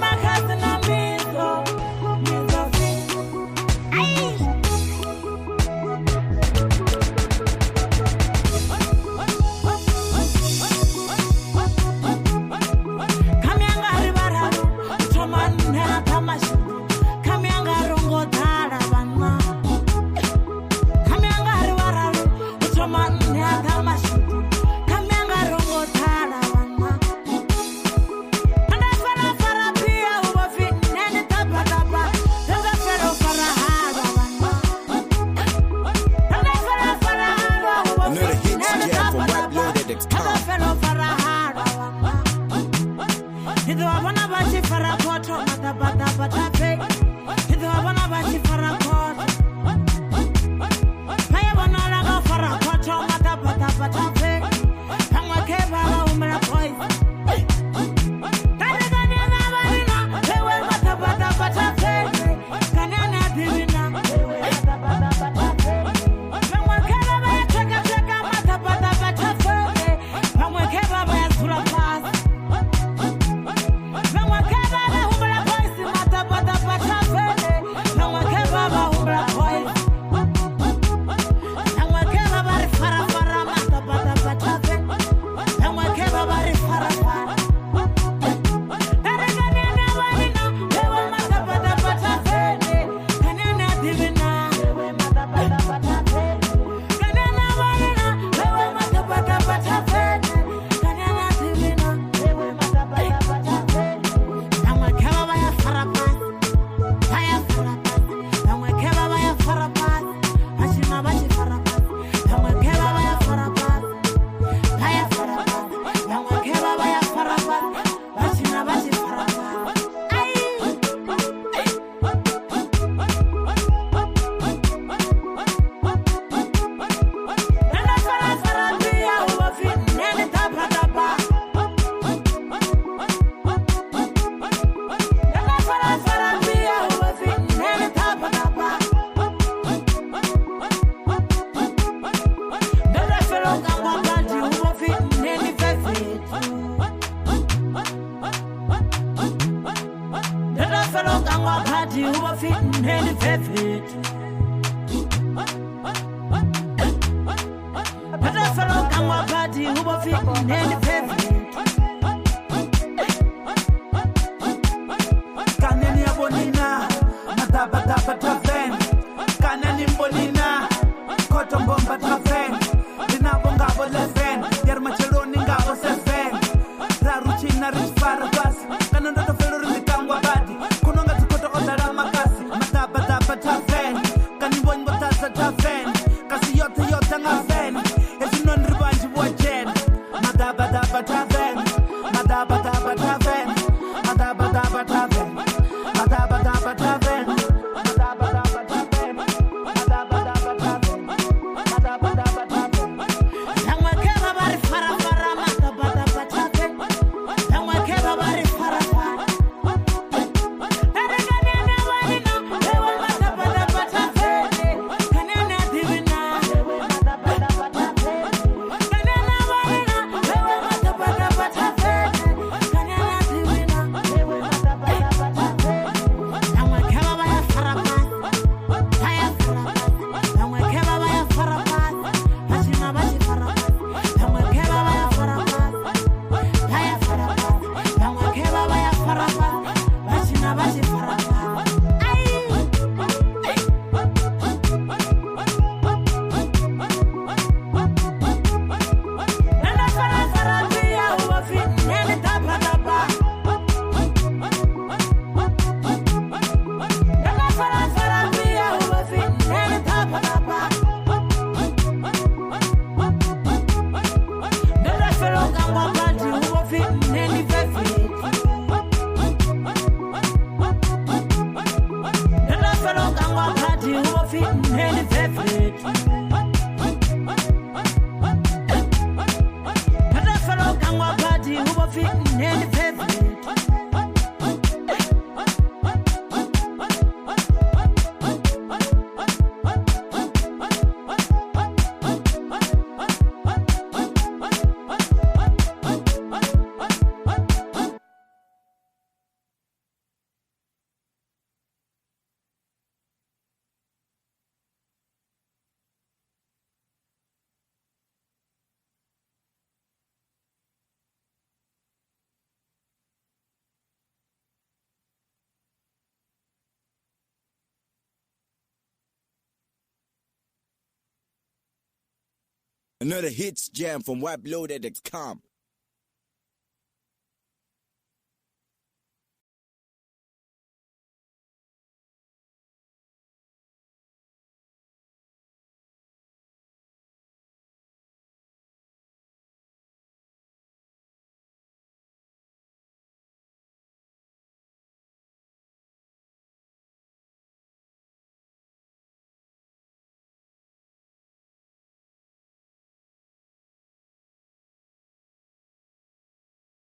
makhadzi na Mizo, Mizo V. Ai. Khamyanga ri vhararu, u thoma nṋe ha ḓa mashudu. Khamyanga ro ngo ḓala vhanna. Khamyanga ri vhararu, u thoma nṋe ha ḓa mashudu. Khamyanga ro ngo ḓala vhanna. Nda fara fara pia u vho pfi nṋe ndi ḓabaḓaba. Nda fela u fara halwa vhanna. Nda fela u fara halwa u vho pfi Another hits nṋe ndi jam from ḓabaḓaba. WhiteLoaded.com. Nda fela u fara halwa vhanna. Ndi ḓo vha vhona vha tshi fara khotho maḓabaḓaba thafe. Ndi ḓo vha vhona vha tshi fara khotho. Vha ya vhonala nga u fara khotho maḓabaḓaba thafe. Vhaṅwe khe vha vha humela boys. Kani kani na vhalina, ewe maḓabaḓaba thafe. Kani ane a ḓivhi na, ewe maḓabaḓaba thafe. Vhaṅwe khe vha vha ya tshekatsheka maḓabaḓaba thafe. Vhaṅwe khe vha vha ya dzula fhasi. Vhaṅwe khe vha vha humbula boys maḓabaḓaba thafe. Vhaṅwe khe vha vha humbula boys. Vhaṅwe khe vha vha ri farafara maḓabaḓaba thafe. Vhaṅwe khe vha vha ri farafara. Kani ane a vhalina, ewe maḓabaḓaba thafe. Kani ane a ḓivhi na, ewe maḓabaḓaba thafe. Kani ane a vhalina, ewe maḓabaḓaba thafe. Kani ane a ḓivhi na, ewe maḓabaḓaba thafe. Vhaṅwe khe vha vha ya fara fhasi, vha ya fara fhasi. Vhaṅwe khe vha vha ya fara fhasi, vha tshina vha tshi fara fhasi. Vhaṅwe khe vha vha ya fara fhasi, vha ya fara fhasi. Vhaṅwe khe vha vha ya fara fhasi, vha tshina vha tshi fara fhasi. Ai. Nda fara fara pia u vho pfi nṋe ndi ḓabaḓaba. Nda fara fara pia u vho pfi nṋe ndi ḓabaḓaba. Nda fela u kangwa badi u vho pfi nṋe ndi fefethu. Nda fela u kangwa badi u vho pfi nṋe ndi fefethu. Nda fela u kangwa badi u vho pfi nṋe ndi fefethu. Kaneni yabonina, maḓabaḓaba tavern. Kaneni mbonina, khotho mbomba tavern. Ndi navho ngavho 11, ya ri matsheloni ngavho 7. Raru tshina ri tshi fara fhasi, kana ndo to fela uri ndi kangwa badi. Khuno nga dzikhotho o ḓala makasi, maḓabaḓaba tavern. Kani vhonyi vho ḓadza tavern, kasi yoṱhe yo ḓa nga van. Hezwinoni ri vhanzhi vho dzhena, maḓabaḓaba Another hits jam from WebLoaded.com.